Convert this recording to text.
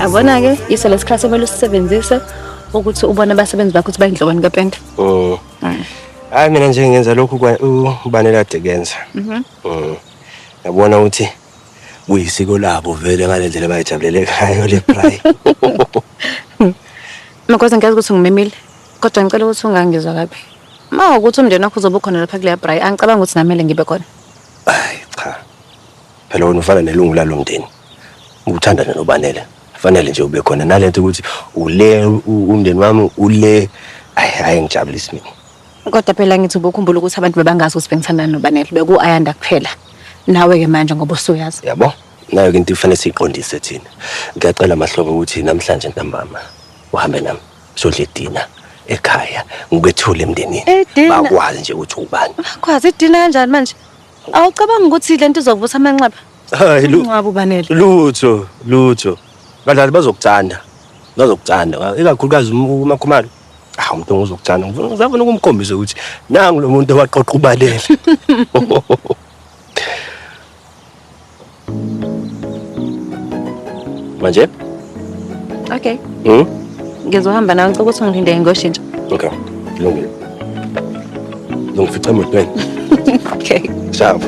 Yabona-ke, yiso lesikhathi okumele usisebenzise ukuthi ubone abasebenzi bakho ukuthi bayinhlobani kapenda. Hayi mina nje ngenza lokhu uBanele kade kuyenza. Yabona ukuthi kuyisiko labo vele ngale ndlela abayijabulele ngayo le braai. Makhosi, ngiyazi ukuthi ngimemile, kodwa ngicela ukuthi ungangizwa kabi. Uma ukuthi umndeni wakho uzobe ukhona lapha kuleya braai, angicabangi ukuthi namele ngibe khona. Hayi cha. Phela wena ufana nelungu lalo mndeni. Uthandana noBanele. Fanele nje ube khona nalento ukuthi ule umndeni wami ule, ayi hayi ngijabulisi mina. Kodwa phela ngithi ubukhumbula ukuthi abantu bebangazi ukuthi bengithandana noBanele, beku-Ayanda kuphela. Nawe-ke manje ngoba usuyazi. Yabo? Nayo ke into ifanele siyiqondise thina. Ngiyacela Mahlobo ukuthi namhlanje ntambama uhambe nami sodla idina ekhaya, ngikwethule emndenini. Idina? Bakwazi nje ukuthi ubani. Bakwazi idina kanjani manje? Awucabangi ukuthi lento izokuvusa amanxeba? Hayi Ungcwaba uBanele. Lutho, lutho. Badlali bazokuthanda. Bazokuthanda. Ikakhulukazi uMakhumalo. Ah, umuntu ozokuthanda. Ngizafuna ukumkhombisa ukuthi nangu lo muntu owaqoqa uBanele. Manje? Okay. Ngizohamba nawe, ngicela ukuthi ungilinde ngoshintsho. Okay. Kulungile. Uzongifica emotweni. Okay. Ciao.